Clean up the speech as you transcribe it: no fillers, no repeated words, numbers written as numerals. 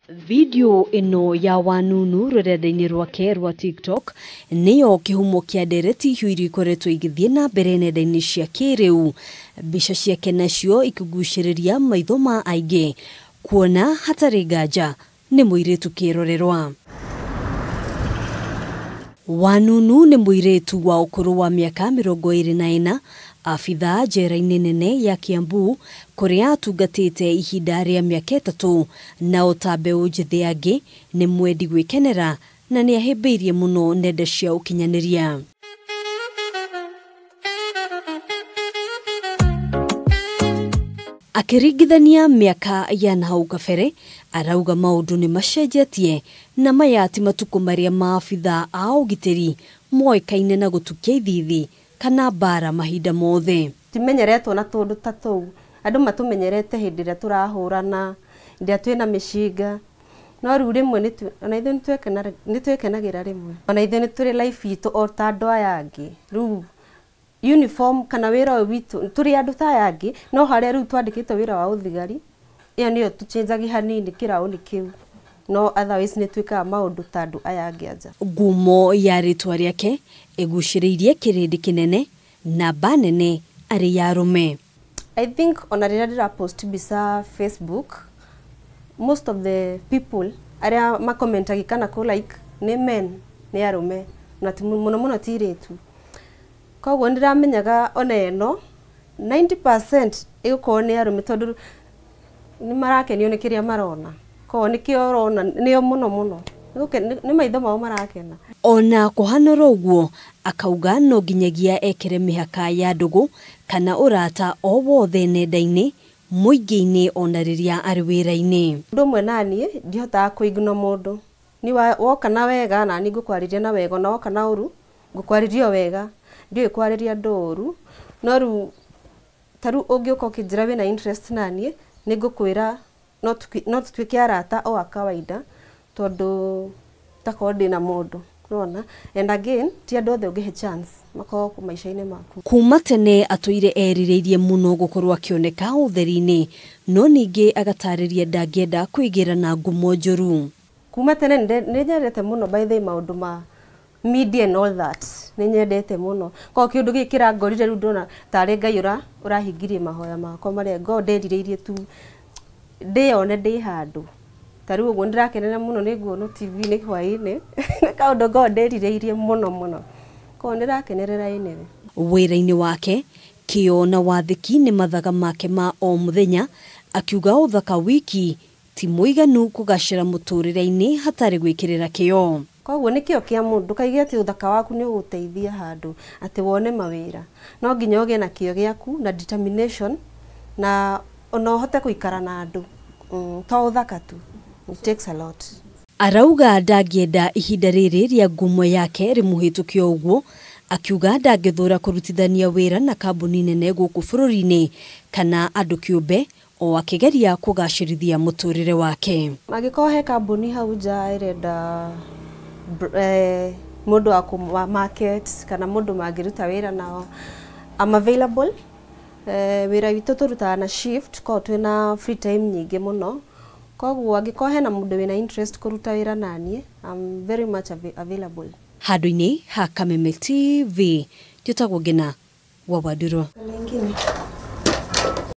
Video ĩno ya Wanunu rũrenda-inĩ rwake rwa TikTok nĩyo kĩhumo kĩa ndereti icio iria ikoretwo igĩthiĩ na mbere nenda-inĩ cia kĩrĩu. Mbica ciake nacio ikĩgucĩrĩria maitho ma aingĩ kuona hatarĩ nganja nĩ mũirĩtu kĩrorerwa. Wanunu nĩ mũirĩtu wa ũkũrũ wa mĩaka 24, abithaa njera-inĩ nene ya Kiambu kũrĩa atungatĩte ihinda rĩa mĩaka 3, na ota mbeũ njĩthĩ angĩ nĩ mwendi gwĩkenera na nĩ ahĩmbĩirie mũno nenda cia ũkinyanĩria. Akĩringithania mĩaka ya nahau kabere, arauga maũndũ nĩ macenjetie na maya ti matukũ marĩa maabithaa a ũgitĩri moĩkaine na gũtukia ithithi kana mbara mahinda mothe. Timenyeretwo na tũndũ ta tũu, andũ matũmenyerete hĩndĩ ĩrĩa tũrahũrana, hĩndĩ ĩrĩa twĩna mĩcinga, no rĩu rĩmwe ona ithuĩ nĩtwĩkenagĩra rĩmwe, ona ithuĩ nĩtũrĩ life itũ o ta andũ aya angĩ. Rĩu uniform kana wĩra ũyũ witũ tũrĩ andũ ta aya angĩ, no harĩa rĩu twandĩkĩtwo wĩra wa ũthigari, ĩyo nĩyo tũcenjagia hanini kĩraũni kĩu, no otherwise nĩtwĩkaga maũndũ ta andũ aya angĩ anja. Ngumo ya rĩtwa rĩake ĩgucĩrĩirie kĩrĩndĩ kĩnene namba nene arĩ ya arũme. I think ona rĩrĩa ndĩra post mbica Facebook, most of the people arĩa makomentagi kana kũ like nĩ men, nĩ arũme, na ti mũno mũno ti airĩtu. Koguo nĩndĩramenyaga ona ĩno 90% ĩgũkorwo nĩ arũme tondũ nĩ marakenio nĩ kĩrĩa marona. Koguo nĩkĩo ũrona nĩo mũno mũno nĩ maitho mao marakena. Ona kũhana ũguo, akauga no nginyagia ekĩre mĩhaka ya ndũgũ kana ũrata o wothe nenda-inĩ, mũingĩ-inĩ ona rĩrĩa arĩ wĩra-inĩ. Ũndũ ũmwe naniĩ ndihotaga kũignore mũndũ, ni woka na wega na niĩ ngũkwarĩria na wega, ona woka na ũru ngũkwarĩria o wega, ndiũĩ kwarĩria andũ ũru, no rĩu ta rĩu ũngĩũka ũkĩnjĩra wĩna interest naniĩ nĩ ngũkwĩra no tũtuĩke arata o a kawaida tondũ takorwo ndĩna mũndũ, ũrona. And again ti andũ othe ũngĩhe chance makorwo maica-inĩ maku. Kuma tene atũire erirĩirie mũno gũkorwo akĩoneka ũtheri-inĩ, no ningĩ agatarĩria ndangĩenda kwĩgĩra na ngumo njũru. Kuma tene nĩ nyendete mũno by the way maũndũ ma media and all that, nĩ nyendete mũno. Koguo kĩũndũ gĩkĩ kĩrangorire rĩu ndona tarĩ Ngai ũrahingirie mahoya makwa marĩa ngorwo nderirĩirie tu ndĩyone ndĩ handũ. Ta rĩu ũguo nĩndĩrakenera mũno nĩ nguonwo TV-inĩ hwaĩ-inĩ, nĩ kaũndũ ngorwo nderirĩirie mũno mũno, koguo nĩndĩrakenerera anyway. Wĩra-inĩ wake, kĩo na wathĩki nĩ mathaga make ma o mũthenya, akiuga ũthaka wiki ti mũiganu kũgacĩra mũtũrĩre-inĩ hatarĩ gwĩkĩrĩra kĩo. Koguo nĩ kĩo kĩa mũndũ, ndũkaige atĩ ũthaka waku nĩ ũgũteithia handũ atĩ wone mawĩra, no nginya ũgĩe na kĩo gĩaku na determination na ona ũhote gũikara na andũ, to ũthaka tu, it takes a lot. Arauga ndangĩenda ihinda rĩrĩ rĩa ngumo yake rĩmũhĩtũke o ũguo, akiuga ndangĩthũra kũrutithania wĩra na kambuni nene gũkũ bũrũri-inĩ kana andũ kĩũmbe o akĩgeria kũgacĩrithia mũtũrĩre wake. Angĩkorwo he kambuni hau nja ĩrenda mũndũ wa market kana mũndũ mangĩruta wĩra nao, I'm available. Wĩra witũ tũrutaga na shift, koguo twĩna free time nyingĩ mũno, koguo angĩkorwo hena mũndũ wĩna interest kũruta wĩra naniĩ, I'm very much available. Handũ-inĩ ha Kameme TV, njĩtagwo Ngina wa Wanduro.